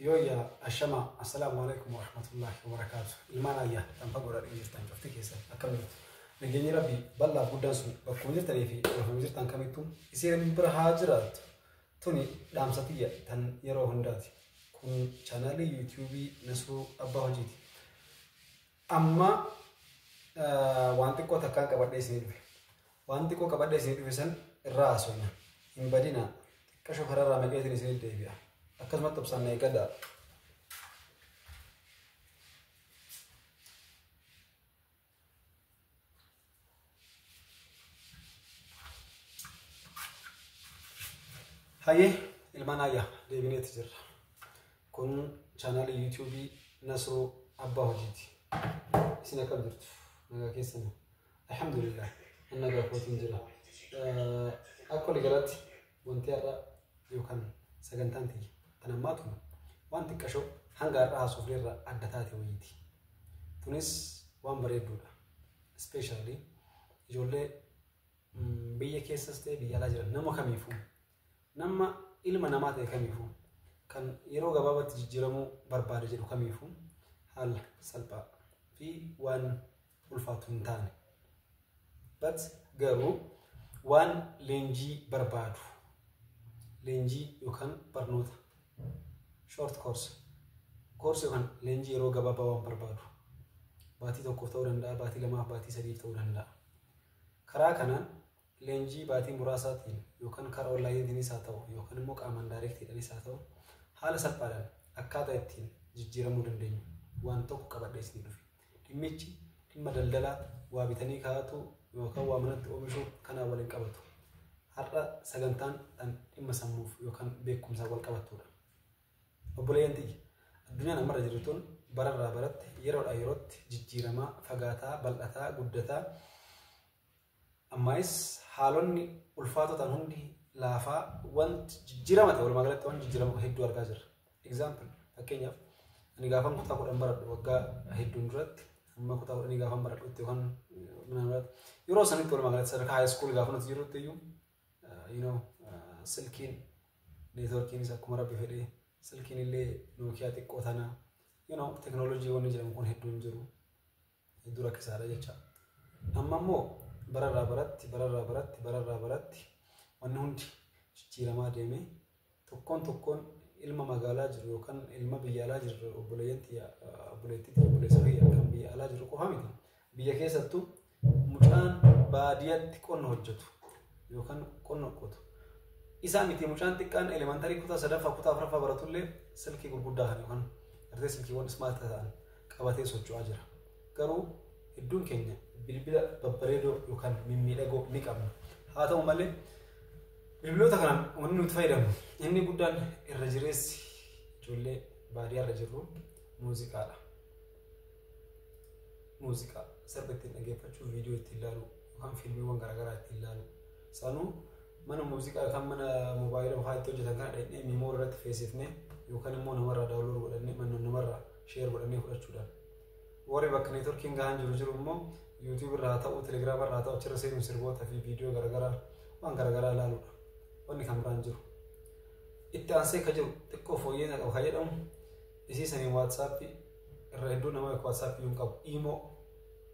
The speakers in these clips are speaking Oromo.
Yooyyaa ashama, assalaamu alaikum warahmatullahi wabarakaatu. Ilmaan ayyaa tan fagoodhaa dhiyoo jirtan cufti keessan akkam jirtu? Nageenyi Rabbii bal'aaf guddaan sun bakkuma jirtanii fi lafuma jirtan kamittuu isin bira haa jiraattu. Tuni dhaamsa tiyya tan yeroo hundaati. Kun chaanaalii yuutuubii Nasruu Abbaa Hojiiti. Amma waan xiqqoo takkaan qabadhee isinii dhufe. Waan xiqqoo qabadhee isinii dhufe san irraa haasofna. Hin badinaa. Xiqqasho kararraa maqeetiin isinii deebi'a. Akkasumatti obsaan na eeggadhaa. Hayyee ilmaan ayyaa, deebineetti jirra. Kun chaanaalii yuutuubii Nasruu Abbaa Hojiiti. Isin akkam jirtu? Nagaa keessan? Alhamdulillah. An nagaa kootiin jira. Akka waliigalaatti wanti har'a yookaan sagantaan tiyya tan ammaa tun waan xiqqashoo hanga har'a haasofne irraa adda taate wayiiti. Tunis waan bareedduudha. Especially ijoollee biyya keessas ta'e biyya alaa jiran, nama kamiifuu, nama ilma namaa ta'e kamiifuu, kan yeroo gabaabaatti jijjiiramuu barbaada jedhu kamiifuu, haala salphaa fi waan ulfaatu hin taane. But garuu waan leenjii barbaadu, leenjii yookaan barnoota short course yookaan leenjii yeroo gabaabaa waan barbaadu, baatii tokkoof ta'uu danda'a, baatii 2f, baatii 3f ta'uu danda'a. Karaa kanaan leenjii baatii muraasaatiin yookaan karaa onlaayiniitiinis haa ta'u yookaan immoo qaamaan daayirektiidhaanis haa ta'u, haala salphaadhaan akkaataa ittiin jijjiiramuu dandeenyu waan tokko qabadhee isinii dhufe. Dhimmichi dhimma daldalaa, waa bitanii kaa'atu yookaan waa manatti oomishuu kanaan waliin qabatu. Har'a sagantaan tan dhimma sammuuf yookaan beekumsaan wal qabattudha. Obboleeyyan tiyya, addunyaan ammarra jirtu tun bararraa baratti, yeroodhaa yerootti jijjiiramaa, fagaataa, bal'ataa, guddataa, ammaayis haalonni ulfaatoo ta'an hundi laafaa, wanti jijjiirama ta'e, walumaa galatti waan jijjiirama hedduu argaa jirra. Example, fakkeenyaaf, ani gaafan kutaa 10 baradhu waggaa hedduun duratti, amma kutaa 10 gaafan baradhutti yookaan yeroo sanitti, walumaa galatti sadarkaa high school gaafa nuti jirrutti iyyuu, silkiin neetworkiinis akkuma rabbi fedhee, silkiin illee Nookiyaa xiqqoo tana, teknoolojii wanni jedhamu kun hedduun jiru, hedduu rakkisaadha jecha. Amma immoo bararraa baratti, bararraa baratti, bararraa baratti wanni hundi jijjiiramaa deemee, tokkoon tokkoon ilma magaalaa jiru yookaan ilma biyya alaa jiru, obboleeyyan tiyya, obboleettii tiyya, obboleessa kiyya kan biyya alaa jiru qofa miti. Biyya keessattuu mucaan baadiyyaatti qonna hojjetu yookaan qonna qotu. Isaa miti, mucaan xiqqaan elementary kutaa sadaffaa, kutaa afuraffaa baratullee silkii gurguddaa kan yookaan gartee silkiiwwan smart ta'an qabatee socho'aa jira. Garuu hedduun keenya bilbila babbareedoo yookaan mimmiidhagoo ni qabna. Haa ta'u malee bilbiloota kanaan wanni nuti fayyadamnu inni guddaan irra jireessi ijoollee baadiyyaa irra jirru muuziqaadha. Muuziqaa, sirba ittiin dhaggeeffachuu, viidiyoo ittiin ilaaluu yookaan fiilmiiwwan garaagaraa ittiin ilaaluu. Sanuu mana muuziqaa yookaan mana moobaayila fa'aa itti hojjetan kana dhaqnee memory irratti feesifnee yookaan immoo namarraa download godhannee, mana namarraa share godhannee fudhachuudhaan. Warri bakka neetworkiin gahaan jiru jiru immoo YouTube irraa haa ta'u, Telegram irraa haa ta'u, achirra seenuun sirboota fi viidiyoo garaagaraa, waan garaagaraa ilaaluudha. Wanni kan biraan jiru. Itti aansee ka jiru xiqqoo fooyyee qaba kan jedhamu isii saniin WhatsAppii, irra hedduu nama beeku WhatsAppii hin qabu, Imo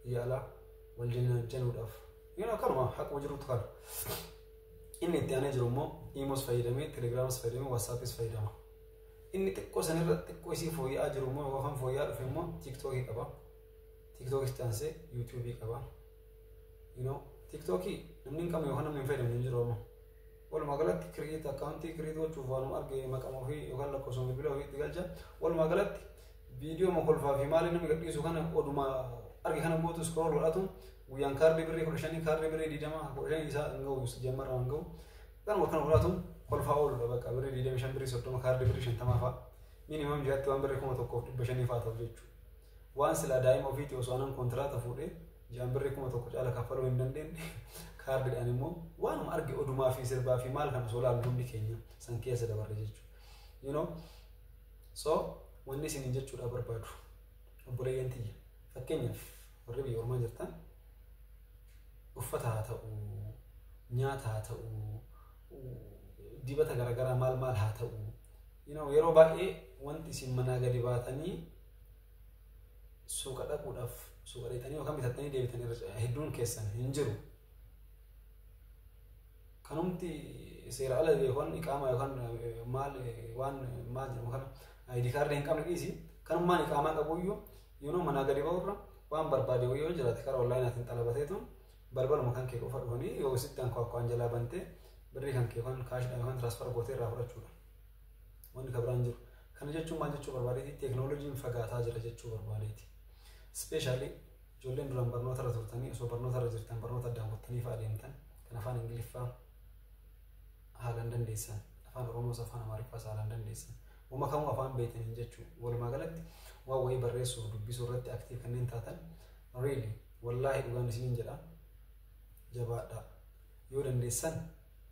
biyya alaa wal januudhaaf. Yoo akkanuma haquma jirutu kana. Inni itti aanee jiru immoo Imos fayyadamee, Telegramas fayyadamee, WhatsAppis fayyadama. Inni xiqqoo sanirra xiqqoo isii fooyya'aa jiru immoo yookaan fooyya'aa dhufe immoo TikTokii qaba. TikTokis itti aansee YouTubeii qaba. TikTokii namni hin qabne yookaan namni hin fayyadamne hin jiru amma. Walumaa galatti create akkaawuntii create gochuuf waanuma arge maqama ofii yookaan lakkoofsa bilbila ofii itti galcha. Walumaa galatti viidiyoo mokolfaa fi maaliin namni gadhiisu kana oduma arge kana guutuu scroll godhatu, guyyaan kaardii birrii 15, kaardii birrii 20, 15 isaa hin gahu, jammarraa hin gahu. Kanuma kana godhatu kolfaa ooludha, bakka birrii 25, birrii 30, kaardii birrii 50 fa'a. Minimum ji'atti waan birrii 1500 fa'a ta'u jechuudha. Waan silaa daa'ima ofiitii osoo anan kontiraata fuudhee ji'aan birrii 1000 caala kaffaluu hin dandeenye, kaardiidhaan immoo waanuma arge odumaa fi sirbaa fi maal kan osoo ilaallu hundi keenya san keessa dabarre jechuudha. So wanni isiniin jechuudha barbaadu, obboleeyyan tiyya, fakkeenyaaf warri biyya ormaa jirtan, uffata haa ta'u, nyaata haa ta'u, dibata garaagaraa maal maal haa ta'u, Yeroo baay'ee wanti isin manaa gadi baatanii suuqa dhaquudhaaf, suuqa dheetanii yookaan bitattanii deebitan hedduun keessan hin jiru. Kanumti seera ala yookaan iqaamaa yookaan maal waan maal jedhamu kana ID kaardii hin qabne dhiisi, kanummaan iqaamaa qabuyyuu yeroo manaa gadi ba'urra waan barbaade yoo jiraate karaa onlaayinaatiin xalabateetu balbaluma kan kee qofa dhufanii yoo sitti ankoakkoan jalaa bantee birrii kan kee yookaan kaashiidhaan yookaan transfer gootee irraa fudhachuudha. Wanni kan biraan jiru. Kana jechuun maal jechuu barbaadeeti? Teeknooloojiin fagaataa jira jechuu barbaadeeti. Especially ijoolleen duraan barnoota irra turtanii, osoo barnoota irra jirtan barnoota addaan kuttanii fa'aa deemtan, kan afaan Ingiliffaa haalaan dandeessan, afaan Oromoos afaan Amaariffaas haalaan dandeessan. Uuma kamuu afaan beektaniin jechuu, walumaa galatti waan wayii barreessuuf dubbisuu irratti active kanneen taatan, really, wallaahi dhugaan isiniin jedha, jabaadhaa. Yoo dandeessan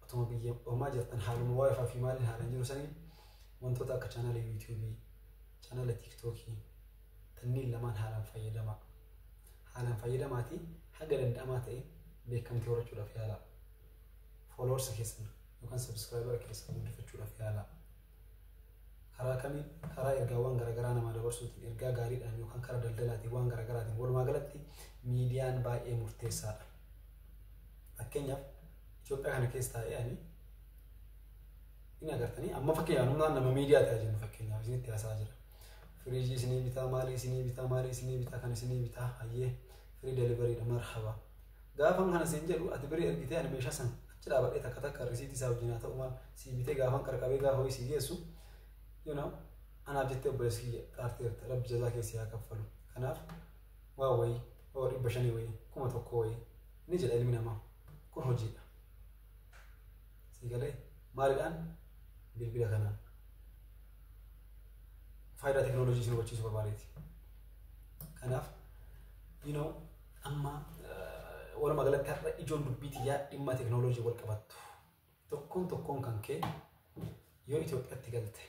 otuma biyya ormaa jirtan haaluma waayifaa fi maaliin haalaan jiru saniin wantoota akka chaanala yuutuubii, chaanala tiiktookii tanniin lamaan haalaan fayyadamaa. Haalaan fayyadamaatii haga danda'amaa ta'e beekamtii horachuudhaaf yaalaa. Followers keessan yookaan subscriber keessan guddifachuudhaaf yaalaa. Karaa kamiin? Karaa ergaawwan garaagaraa namaa dabarsuutiin, ergaa gaariidhaan yookaan karaa daldalaatiin, waan garaagaraatiin. Walumaa galatti miidiyaan baay'ee murteessaadha. Fakkeenyaaf Itoophiyaa kana keessa taa'ee ani inni agartanii amma fakkeenyaaf namni nama miidiyaa ta'aa jennu, fakkeenyaaf isinitti haasa'aa jira. Firiijii isinii bitaa, maalii isinii bitaa, maalii isinii bitaa, kan isinii bitaa, hayyee, free delivery dha, marhaba. Gaafan kana siin jedhu ati birii ergitee, ani meeshaa san achi dhaabadhee takka takka risiitii isaa wajjin haa ta'u maal sii bitee, gaafan qarqabee gaafa wayii sii geessu, anaaf jettee obboleessi kiyya xaarteerta, rabbi jazaa keessi haa kaffalu. Kanaaf waa wayii oo 500 wayii, 1000 wayii ni jedha ilmi namaa, kun hojiidha. Sii galee? Maalidhaan? Bilbila kanaan. Faayidaa teekinooloojii isin hubachiisuu barbaadeeti. Kanaaf amma walumaa galatti har'a ijoon dubbii xiyyaa dhimma teekinooloojii wal qabattu. Tokkoon tokkoon kan kee yoo Itoophiyaatti galte,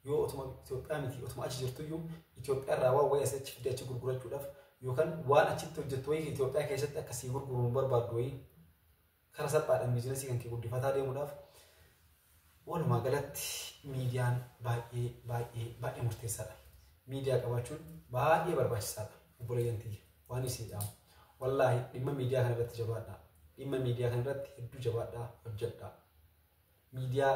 yoo otuma Itoophiyaa miti otuma achi jirtuyyuu, Itoophiyaa irraa waan wayii asii achi fidee achi gurgurachuudhaaf yookaan waan achitti hojjettu wayii Itoophiyaa keessatti akkasii gurguruun barbaaddu wayii karaa salphaadhaan biizinasii kan kee guddifataa deemuudhaaf walumaa galatti miidiyaan baay'ee baay'ee baay'ee murteessaadha. Miidiyaa qabaachuun baay'ee barbaachisaadha. Obboleeyyan tiyya, waan isin dhaamu. Wallaahi dhimma miidiyaa kana irratti jabaadhaa. Dhimma miidiyaa kana irratti hedduu jabaadhaa, hojjedhaa. Miidiyaa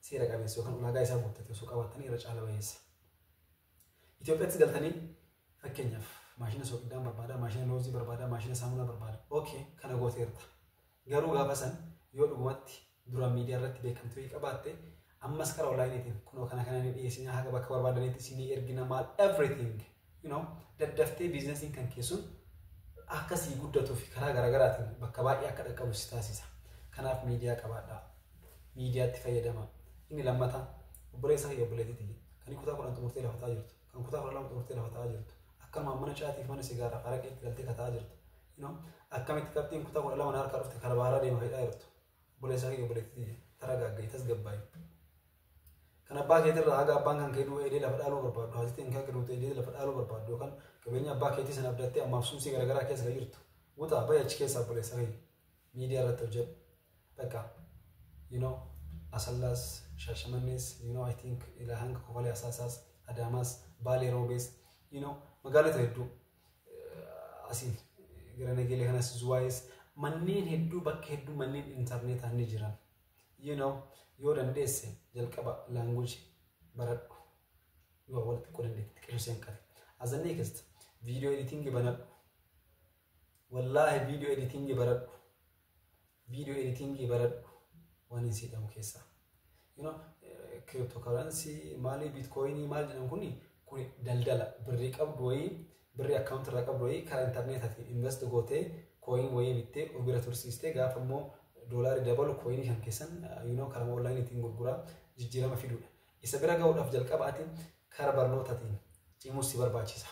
seera qabeessa yookaan ulaagaa isaa guuttate osoo qabaattanii irra caala bayeessa. Itoophiyaatti galtanii fakkeenyaaf maashina soqiddaan barbaada, maashina loozii barbaada, maashina saamunaa barbaada. Okay, kana gooteerta. Garuu gaafa san yoo dhugumatti duraan miidiyaa irratti beekamtii qabaatte, ammas karaa onlaayiniitiin kunoo kana kana ni dhiyeessina, haga bakka barbaadanitti isinii ergina, maal, everything, daddaftee biizinasiin kan keessun akkasii guddatuu fi karaa garaagaraatiin bakka baay'ee akka dhaqqabu si taasisa. Kanaaf miidiyaa qabaadhaa. Miidiyaatti fayyadama. Inni lammataa, obboleessa kiyya, obboleettii, kan kutaa 10 xumurtee lafa taa'aa jirtu, kan kutaa 12 xumurtee lafa taa'aa jirtu, akkanumaan mana caatiif mana sigaaraa haraqee itti galtee kataa jirtu. Akkamitti qabxiin kutaa 12 na harkaa dhufte karaa baaraa deema fedhaa jirtu. Obboleessa kiyya, obboleettii, taragaagga'i, tasgabbaa'i. Kan abbaa keetirraa haga abbaan kan kee du'e edee lafa dhaaluu barbaaddu, haatitiin kan kee duute edee lafa dhaaluu barbaaddu, yookaan qabeenya abbaa keetii sana abdattee ammaaf suusii garaagaraa keessa kan jirtu. Wuxaa bayi achi keessaa, obboleessa kiyya. Miidiyaa irratti hojjedhu. Bakka Asallaas, Shaashamannees, I think ilaa hanga Kofalee Asaasaas, Adaamaas, Baalee Roobees, magaalota hedduu asiin gara Nageelee kanas, Zuwaayis, manneen hedduu, bakka hedduu manneen intarneetaa ni jiran. Yoo dandeesse jalqaba language baradhu. Yoo wal xiqqoo dandeetti xiqqeessu seen qate. As the next, video editing banadhu. Wallaahi video editing baradhu. Video editing baradhu waan hin siidhamu keessaa. Cryptocurrency maali, bitcoin maal jedhamu kuni daldala birrii qabdu wayii, birrii account irraa qabdu wayii karaa intarneetaatiin invest gootee, coin wayii bittee of bira tursiistee, gaafa immoo doolaarii dabalu coinii kan keessan karaa onlaayiniitiin gurguraa jijjiirama fiduudha. Isa bira gahuudhaaf jalqaba ati karaa barnootaatiin cimuus si barbaachisa.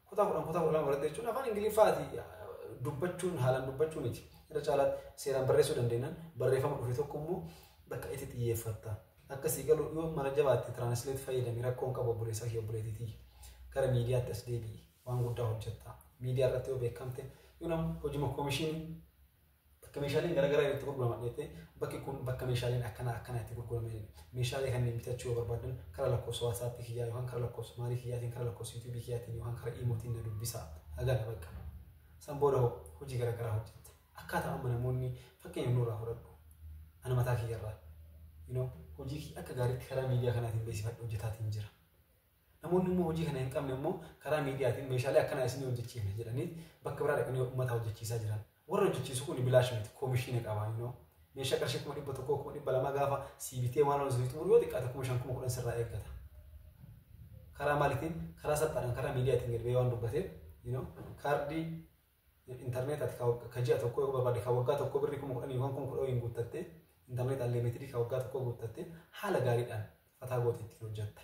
Kutaa 10, kutaa 12 baratte jechuun afaan Ingiliffaati dubbachuun haalaan dubbachuu miti. Irra caalaatti seeraan barreessuu dandeenyaan barreeffama dhufe tokko immoo bakka itti xiyyeeffatta. Akkasii galu yoo mara jabaatte translate fayyadami, rakkoon qabu, obboleessaa fi obboleettiitii. Gara miidiyaatti as deebi'i, waan guddaa hojjetta. Miidiyaa irratti yoo beekamte hojii koomishinii bakka Bakka meeshaaleen garaagaraa itti gurguraman dheettee, bakki kun bakka meeshaaleen akkanaa akkanaa itti gurguramanidha. Meeshaalee kanneen bitachuu yoo barbaadan karaa lakkoofsa WhatsAppii kiyyaa yookaan karaa lakkoofsa maalii kiyyaatiin, karaa lakkoofsa YouTubeii kiyyaatiin yookaan karaa Imootiin na dubbisaa. Hagana bakka. San booda hoo hojii garaagaraa hojjetta. Akkaataa amma namoonni fakkeenya nurraa fudhadhu. Ana mataa kiyyarraa. Hojii kiyya akka gaariitti karaa miidiyaa kanaatiin beeksifadhe hojjetaatiin jira. Namoonni immoo hojii kana hin qabne immoo karaa miidiyaatiin meeshaalee akkanaa isinii hojjechiifne jedhanii bakka biraa dhaqanii uummata hojjechiisaa jiran. Warra hojjechiisu kun bilaash miti, koomishiina qaba. Meeshaa qarshii 100,000, 200,000 gaafa sii bitee waan hojjetu xumuru yoo xiqqaate 5,000, 10,000 sirraa eeggata. Karaa maaliitiin? Karaa salphaadhaan karaa miidiyaatiin gadi ba'ee waan dubbateef, kaardii intarneetaati ka ji'a tokko yoo barbaade, ka waggaa tokko birrii 10,000 yookaan 10,000 hin guuttattee, intarneet unlimitedii ka waggaa tokko guuttattee haala gaariidhaan fataa goote ittiin hojjetta.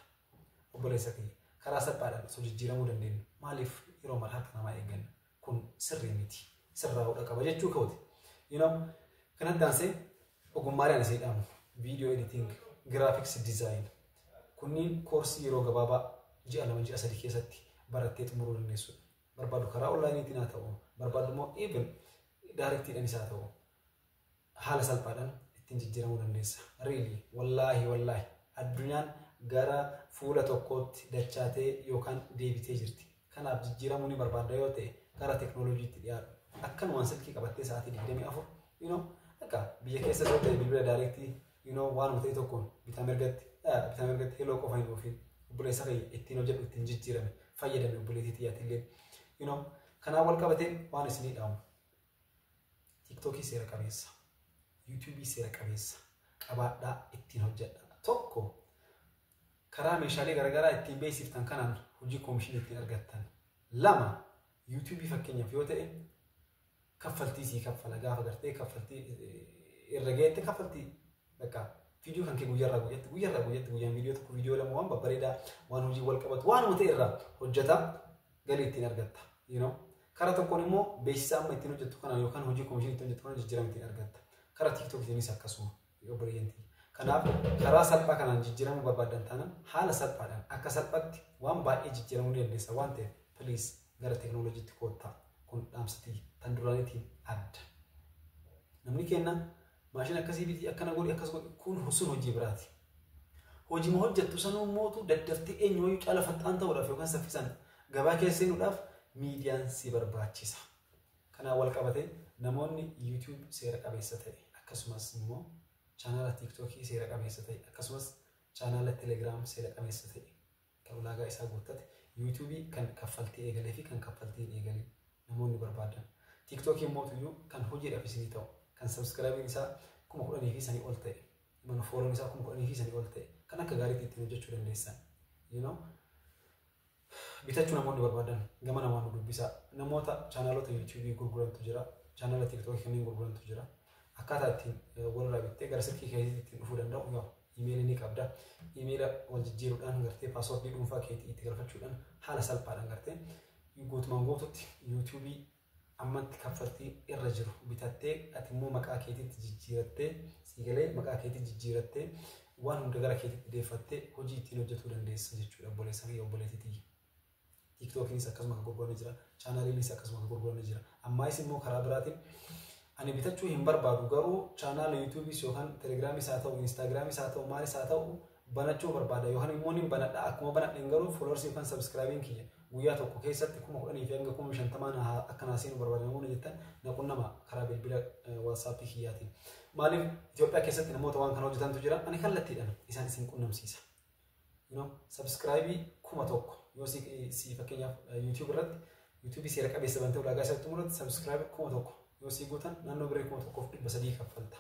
Obboleessa kiyya, karaa salphaadhaan osoo jijjiiramuu dandeenyu maaliif yeroo mara harka namaa eegganna? Kun sirrii miti. Sirraa'uudha qaba jechuu kooti. Kanatti aansee ogummaalee ani isii dhaamu video editing, graphics design kunniin koorsii yeroo gabaabaa ji'a 2, ji'a 3 keessatti barattee xumuruu dandeessudha. Barbaadu karaa onlineiitiin haa ta'u, barbaadu immoo even directiidhaanis haa ta'u, haala salphaadhaan ittiin jijjiiramuu dandeessa. Really, wallaahi wallaahi, addunyaan gara fuula tokkootti dachaatee yookaan deebitee jirti. Kanaaf jijjiiramuu ni barbaadda yoo ta'e gara teeknooloojiitti dhiyaadhu. Akkanumaan silkii qabattee sa'aatii 24 akka biyya keessa yoo ta'e bilbila directii waanuma ta'e tokkoon bitaa mirgatti bitaa mirgatti hello qofa hin oofin. Obboleessa kiyya, ittiin hojjedhu, ittiin jijjiirame fayyadame, obboleettii xiyyaatiillee. Kanaan wal qabatee waan isinii dhaamu. TikTokii seera qabeessa, YouTubeii seera qabeessa qabaadhaa, ittiin hojjedha. Tokko, karaa meeshaalee garaagaraa ittiin beeksiftan kanaan hojii koomishinii ittiin argattan. Lama, YouTubeii fakkeenyaaf yoo ta'e kaffaltii sii kaffala. Gaafa gartee kaffaltii irra geette, kaffaltii bakka viidiyoo kan kee guyyaarraa guyyaatti guyyaarraa guyyaatti guyyaan viidiyoo tokko, viidiyoo lama, waan babbareedaa, waan hojii wal qabatu, waanuma ta'e irraa hojjeta galii ittiin argatta. Karaa tokkoon immoo beeksisa amma ittiin hojjettu kana yookaan hojii koomishinii ittiin hojjettu kana jijjiirama ittiin argatta. Karaa TikTokiitiinis akkasuma, obboleeyyan. Kanaaf karaa salphaa kanaan jijjiiramuu barbaadan taanaan haala salphaadhaan akka salphaatti waan baay'ee jijjiiramuu ni dandeessa waan ta'eef, please, gara teeknooloojiitti koottaa. Kun dhaamsatii tan duraaniitiin adda. Namni kenna maashina akkasii biti, akkana godhi, akkas godhi, kun sun hojii biraati. Hojii hojjettu sanuu mootu daddaftee eenyumayyuu caala faxxaan ta'uudhaaf yookaan saffisaan gabaa keessa seenuudhaaf miidiyaan si barbaachisa. Kanaan wal qabatee namoonni YouTube seera qabeessa ta'e, akkasumas immoo chaanaala TikTokii seera qabeessa ta'e, akkasumas chaanaala Telegram seera qabeessa ta'e kan ulaagaa isaa guuttate, YouTubeii kan kaffaltii eegalee fi kan kaffaltii hin eegalin namoonni barbaadan. TikTokii immoo kan hojiidhaaf isinii ta'u, kan subscribeiin isaa 10,000 fi sanii ol ta'e, mana follown isaa 10,000 fi sanii ol ta'e, kan akka gaariitti ittiin hojjechuu dandeessan. Bitachuu namoonni barbaadan gama namaan nu dubbisaa. Namoota chaanaalota YouTubeii gurgurantu jira. Chaanaala TikTokii kanneen gurgurantu jira. Akkaataa ittiin walirraa bittee gara silkii keetiitti ittiin dhufuu danda'u yoo iimeelii ni qabda. Iimeela wal jijjiiruudhaan gartee passwordii dhuunfaa keetii itti galfachuudhaan haala salphaadhaan gartee guutumaan guututti YouTubeii ammatti kaffaltii irra jiru bitattee, ati immoo maqaa keetiitti jijjiirattee, siigalee maqaa keetiitti jijjiirattee, waan hunda gara keetiitti deeffattee hojii ittiin hojjetuu dandeessa jechuudha, obboleessa fi obboleettii. TikTokiinis akkasuma kan gurguramee jira. Chaanaaliinis akkasuma kan gurguramee jira. Ammaayis immoo karaa biraatiin ani bitachuu hin barbaadu garuu chaanaala YouTubeiis yookaan Telegramis haa ta'u, Instagramis haa ta'u, maalis haa ta'u banachuu barbaada yookaan immoo ni banadha, akkuma banadheen garuu followersii yookaan subscribeiin kiyya guyyaa tokko keessatti 10,000 fi hanga 50,000 akka naa seenu barbaada namoonni jettan na qunnama karaa bilbila WhatsAppii kiyyaatiin. Maaliif, Itoophiyaa keessatti namoota waan kana hojjetantu jira, ani kallattiidhaan isaan isin qunnamsiisa. Subscribeii 1,000 yoo si fakkeenyaaf YouTube irratti YouTubeii seera qabeessa bantee ulaagaa isaatti xumurratti subscribeii 1,000 yoo si guutan naannoo birrii 1,300 kaffalta.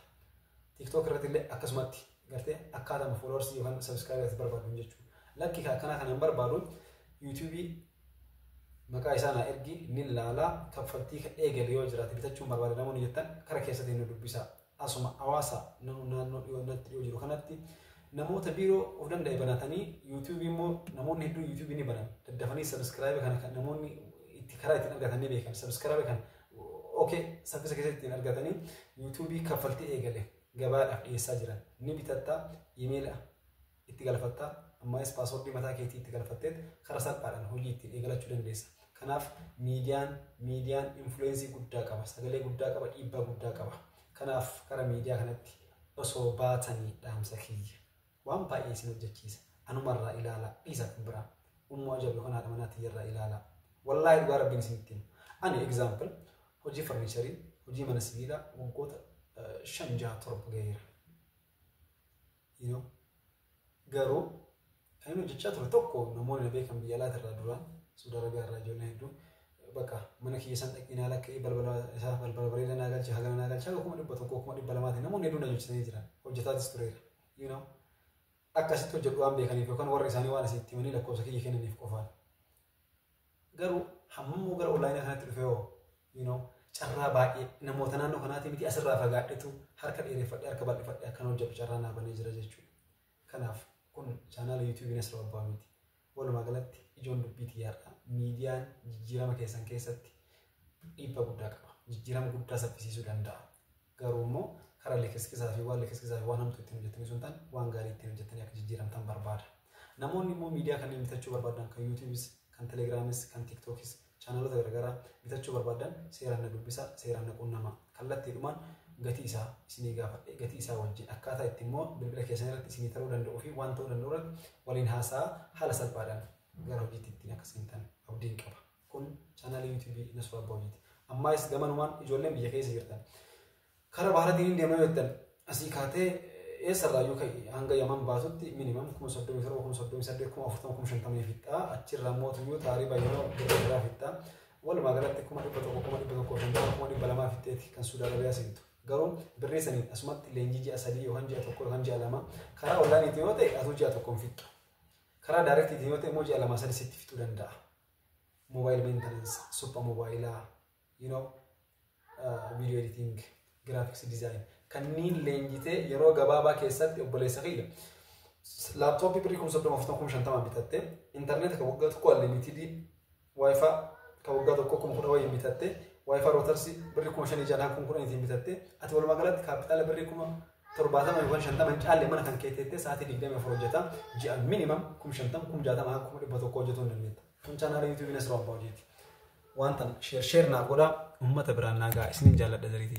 TikTok irratti illee akkasumatti gartee akkaatama followersii yookaan subscribeii ati barbaadu jechuudha. Lakki akkanaa kana hin barbaadu, YouTubeii maqaa isaa naa ergi, ni ilaalaa, kaffaltii kan eegale yoo jiraate bitachuun barbaada namoonni jettan kara keessatti nu dubbisaa. Asuma hawaasa naannoo dhiyoo natti dhiyoo jiru kanatti namoota biiroo of danda'e banatanii, YouTubeii immoo namoonni hedduun YouTubeii ni banan, daddafanii subscribeii kana kan namoonni itti karaa ittiin argatan ni beekan. Subscribeii kana okay saffisa keessatti ittiin argatanii YouTubeii kaffaltii eegale gabaadhaaf dhiyeessaa jiran ni bitattaa, iimeela itti galfattaa, ammaas passwordii mataa keetii itti galfatteet karaa salphaadhaan hojii ittiin eegalachuu dandeessa. Kanaaf miidiyaan influenceii guddaa qaba, sagalee guddaa qaba, dhiibbaa guddaa qaba. Kanaaf karaa miidiyaa kanatti osoo baatanii dhaamsa kiyya. Waan baay'ee isin hojjechiisa. Anumarraa ilaalaa, dhiisa kan biraa. Ummu Ajab yookaan haadha manaa tiyyarraa ilaalaa. Wallaahi dhugaa Rabbiin isinitti hima. Ani example hojii furniture, hojii mana sibiilaa waggoota 5, 6, 7 gaheera. Garuu kan inni hojjechaa ture tokko namoonni na beekan biyya alaatirraa duraan Suudi Arabiyaa irraa ijoolleen hedduun bakka mana kiyya san dhaqee naa lakka'ee balbala isaa balbala bareedaa naa galche hagana naa galche haga 100,000 200,000 namoonni hedduun na hojjetanii jiran hojjetaatis tureera. Akkasitti hojjedhu waan beekaniif yookaan warri isaanii waan asitti himanii lakkoofsa kiyya kennaniif qofaan. Garuu hammammoo gara onlaayinaa kanatti dhufe hoo carraa baay'ee namoota naannoo kanaatii miti asirraa fagaadhetu harka dheereffadhee harka bal'ifadhee akkan hojjedhu carraa naa banee jira jechuudha. Kanaaf kun chaanaala yuutuubii Nasroo Abbaa miti. Walumaa galatti ijoon dubbii xiyyaadha. Miidiyaan jijjiirama keessan keessatti dhiibbaa guddaa qaba. Jijjiirama guddaa saffisiisuu danda'a. Garuu immoo karaa likiskisaa fi waan likiskisaa fi waan hamtuu ittiin hojjetanii sun ta'an waan gaarii ittiin hojjetanii akka jijjiiramtan barbaada. Namoonni immoo miidiyaa kanneen bitachuu barbaadan kan yuutuubis, kan telegiraamis, kan tiiktookis, chaanaalota garaagaraa bitachuu barbaadan seeraan na dubbisa, seeraan na qunnama. Kallattiidhumaan gatii isaa isinii gaafadhe gatii isaa wajjin akkaataa itti immoo bilbila keessan irratti isinii ta'uu danda'uu fi waan ta'uu danda'u irratti waliin haasaa haala salphaadhaan gara hojiitti ittiin akka seentan abdiin qaba. Kun chaanaalii yuutuubii Nasroo Abbaa Hojiiti. Ammaas gamanumaan ijoolleen biyya keessa jirtan karaa baharaatiin hin deemna jettan asii kaatee eessarraayyuu ka'e hanga Yaman baasutti minimum 37,000, 38,000, 40,000, 50,000 fixaa achirraa mootuyyuu taarii baay'inoo birraa fixaa walumaa galatti 100,000, 150,000, 200,000 fixeeti kan Suudi Arabiyaa seentu. Garuu birrii saniin asumatti leenjii ji'a 3 yookaan ji'a 1 yookaan ji'a 2 karaa onlaayiniitiin yoo ta'e atuu ji'a 1 fixxu. Karaa daayirektiitiin yoo ta'e immoo ji'a 2 3 sitti fixuu danda'a. Mobile maintenance, supha moobaayilaa, video editing, graphics design kanneen leenjitee yeroo gabaabaa keessatti obboleessa kiyya laaptooppii birrii 30,000, 40,000, 50,000 bitattee intarneeta kan waggaa tokko unlimited WiFi kan waggaa tokko 10,000 wayiin bitattee WiFi routersii birrii 5,600 10,000 bitattee ati walumaa galatti kaapitaala birrii 70,000 yookaan 50 hin caalle mana kan kee teettee sa'aatii 24 hojjeta ji'a minimum 50,000, 60,000, 100,000 hojjetuu hin dandeetta. Kun chaanaala yuutuubii Nasroo Abbaa Hojiiti. Waan tan share share naa godhaa uummata biraan naa gahaa isiniin jaalladha zariitii.